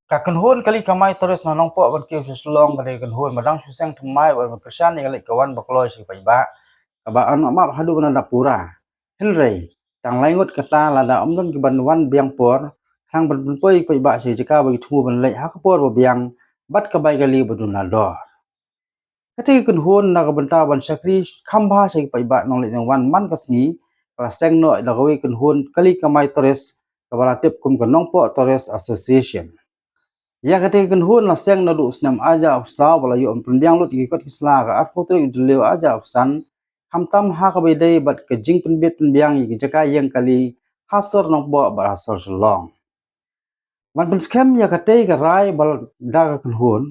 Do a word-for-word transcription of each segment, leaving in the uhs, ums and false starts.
Ka kynhun kali kamai tourist na Nongpoh ban kiew sha Shillong ka dei ka kynhun ba dang shu seng thymmai ban kyrshan ïa ka leit ka wan ba kloi sha ki paidbah, kaba ym ap haduh ban da pura. Hynrei tang lai ngut kata lada ym don ki ban wan biang por, khnang ban pynpoi ki paidbah sha ki jaka ba ki thmu ban leit ha ka por ba biang bad ka bai kali ba duna dor. Kata ka kynhun na ka bynta ban shakri kham bha sha ki paidbah nongleit nongwan man ka sngi, ka la seng noh da kawei ka kynhun kali kamai tourist kaba la tip kum ka Nongpoh Tourist Association. Ïa kata ka kynhun la seng naduh u snem ar hajar arphew saw ba la ïoh pynbiang lut ïa ki kot ki sla ka arphew tarik u Jylliew ar hajar arphew san, khamtam ha kaba ïadei bad ka jingpynbit pynbiang ïa ki jaka ïeng kali ha sor Nongpoh bad ha sor Shillong. Ban pynskhem ïa katei ka rai ba la da ka kynhun,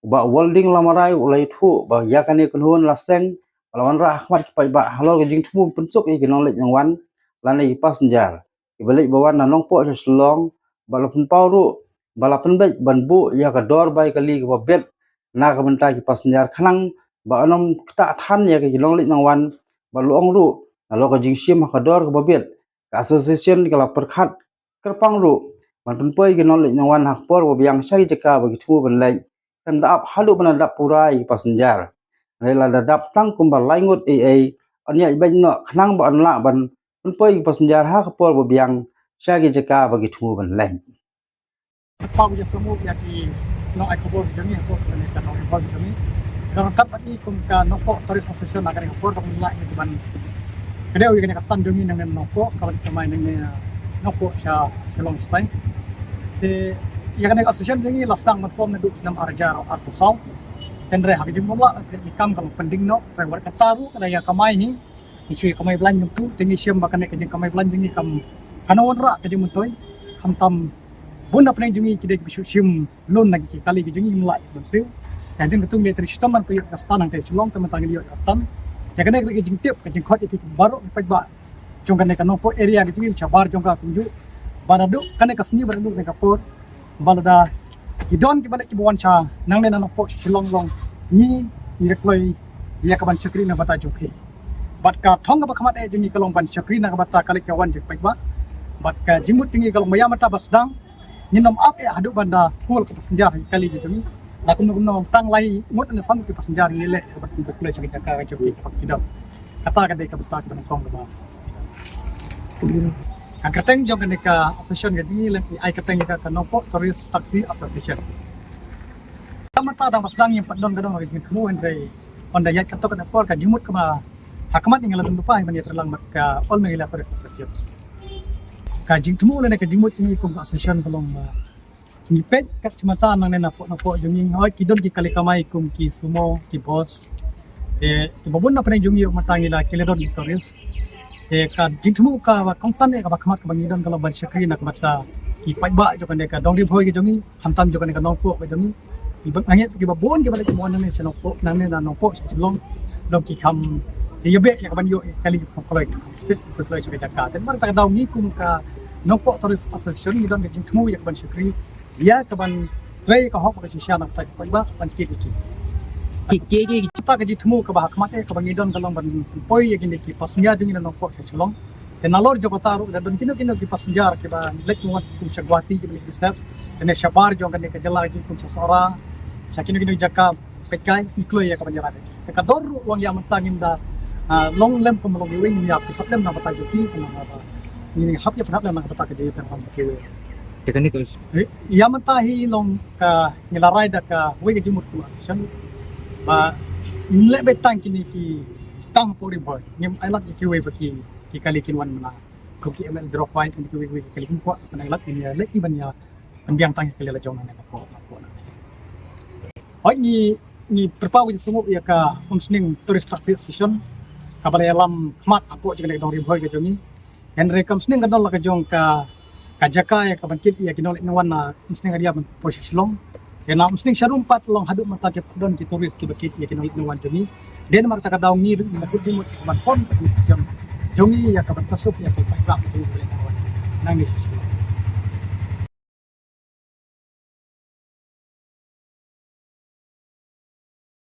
u Bah Walding Lamarai u la ïathuh ba ïa kane ka kynhun la seng ba la wanrah ha khmat ki paidbah halor ka jingthmu pynsuk ïa ki nongleit nongwan lane ki passenger kiba leit ba wan na Nongpoh sha Shillong, ba la pynpaw ruh ba la pynbeit ban buh ïa ka dor bai kali kaba bit na ka bynta ki passenger khnang ba ym ktah than ïa ki nongleit nongwan, ba la ong ruh nalor ka jingshim ha ka dor kaba bit, ka association ka la pyrkhat kyrpang ruh ban pynpoi ki nongleit nongwan ha ka por ba biang sha ki jaka ba ki thmu ban leit, khlem da ap haduh ban da dap pura ïa ki passenger. Hynrei lada dap tang kumba lai ngut ei ei, yn ïaid beit noh khnang ba yn lah ban pynpoi ki passenger ha ka por ba biang sha ki jaka ba ki thmu ban leit. Pynpaw ïa sngewbha ïa ki nongai khubor jong ngi hapoh kane ka nongai khubor jong ngi. Ka ryngkat bad ngi kum ka Nongpoh Tourist Association na kane ka por dang lah ïa ki ban kdew ïa kane ka stand jong ngi nangne na Nongpoh, kaba kynmaw nangne na Nongpoh sha Shillong stai. Te ïa kane ka association jong ngi la sdang ban form naduh snem ar hajar arphew saw. Hynrei ha ka jingmut la ka kam ka long pending noh, hynrei wat kata ruh ka la ïa kamai hi. Ngi shu ïa kamai blan jong ngi, te ngi shem ba kane ka jingkamai blan jong ngi kam, ka nang wanrah ka jingmyntoi, khamtam bun na pdeng jong ngi ki dei kiba shu shim loan na ki kali ki jong ngi, ym lah ban siew. Te hadien katto ngi leit trei shitom ban pynïoh ka stand hangtei Shillong, te mynta ngi ïoh ka stand. Ïa kane ka dei ka jingtip, ka jingkhot ïa phi baroh ki paidbah jong kane ka Nongpoh area ka jong ngi, shabar jong ka kumjuh. Ba naduh kane ka sngi, ba naduh kane ka por, ba lada ki don kiba leit kiba wan sha nangne na Nongpoh sha Shillong, long ngi, ngi kloi ïa ka ban shakri na bynta jong phi. Bad ka thong kaba khmat eh jong ngi ka long ban shakri na ka bynta ka leit ka wan jong ki paidbah. Bad ka jingmut jong ngi ka long ba ïa mynta ba sdang, ngin ym ap eh haduh ban da full ki passenger ha ki kali jong ngi. Na kumno kumno tang lai ngut ne san ngut ki passenger ngi leh kaba kin kloi sha ki jaka ka jong ki kaba ki don. Kata ka dei ka bynta kaba nyngkong kaba. Ka kyrteng jong kane ka association ka jong ngi lem, ai kyrteng ïa ka ka Nongpoh Tourist Taxi Association. Ka mynta dang ba sdang ïa pat don ka don ka jingthmu, hynrei ynda ïaid katto katne por ka jingmut kaba ha khmat ngi la don lypa ban ïatreilang bad ka All Meghalaya Tourist Association. Ka jingthmu lane ka jingmut jong ngi kum ka association ka long ba ngi peit kat shi mynta nangne na Nongpoh, Nongpoh jong ngi, hooid ki don ki kali kamai kum ki sumo, ki bus. Te kiba bun na pdeng jong ngi ruh mynta ngi la, ki la don ki tourist. Te ka jingthmu kaba kongsan eh kaba khmat kaba ngi don ka long ban shakri na ka bynta ki paidbah jong kane ka Dong Ri Bhoi ka jong ngi, khamtam jong kane ka Nongpoh ka jong ngi. Kiba ngeit kiba bun kiba leit kiba wan nangne sha Nongpoh, nangne na Nongpoh sha Shillong, long ki kham ïa beh ïa ka ban ïoh ïa ka kali ka kloi, ka kloi sha ka jaka. Te namar kata ka daw ngi kum ka Nongpoh Tourist Association ngi don ka jingthmu ïa ka ban shakri, ïa ka ban trei ka hok ka shisha na ka bynta ki paidbah ban kit ïa ki. Ki, ki, ki, ki. Kata ka jingthmu kaba ha khmat eh kaba ngi don ka long ban poi ïa kine ki passenger jong ngi na Nongpoh sha Shillong. Te nalor jong kata ruh la don kino kino ki passenger kiba leit wan kum sha Guwahati kiba leit Joseph. Te ne shabar jong kane ka jylla ki kum sha Sohra, sha kino kino jaka peit kai ngi kloi ïa ka ban ïarap. Te ka dor ruh long ïa mynta ngim da, ah, long lem kum long iwei, ngim ïa pynsap lem na bynta jong ki, kumba ngin hap ïa pynhap lem na bynta ka jingïapynhap kiwei. Te kane ka Eh, ïa mynta hi long ka ngi la rai da kawei ka jingmut kum association ba ngim leh beit tang kine ki tang hapoh Ri Bhoi, ngim ailad ïa kiwei ba ki, ki kali kin wan mynta. Kum ki M L zero five, kine kiwei kiwei ki kali kin kwah ban ailad, ngin ïa leh i ban ïa pynbiang tang ïa ki kali la jong nangne na Nongpoh, Nongpoh nangne. Hooid ngi, ngi pyrpaw ka jingsngewnguh ïa ka Umsning Tourist Taxi Association kaba la ïalam khmat hapoh jong kane ka Dong Ri Bhoi ka jong ngi. Hynrei ka Umsning ka don la ka jong ka, ka jaka ïa ka ban kit ïa ki nongleit nongwan na Umsning area ban poi sha Shillong. Ïa na Umsning sharum pat long haduh mynta ki don ki tourist kiba kit ïa ki nongleit nongwan jong ngi. Dei namar kata ka daw ngi ruh ngi la kut jingmut ban form ka association jong ngi ïa ka ban pynsuk ïa ki paidbah jong ngi kiba leit nongwan nangne sha Shillong.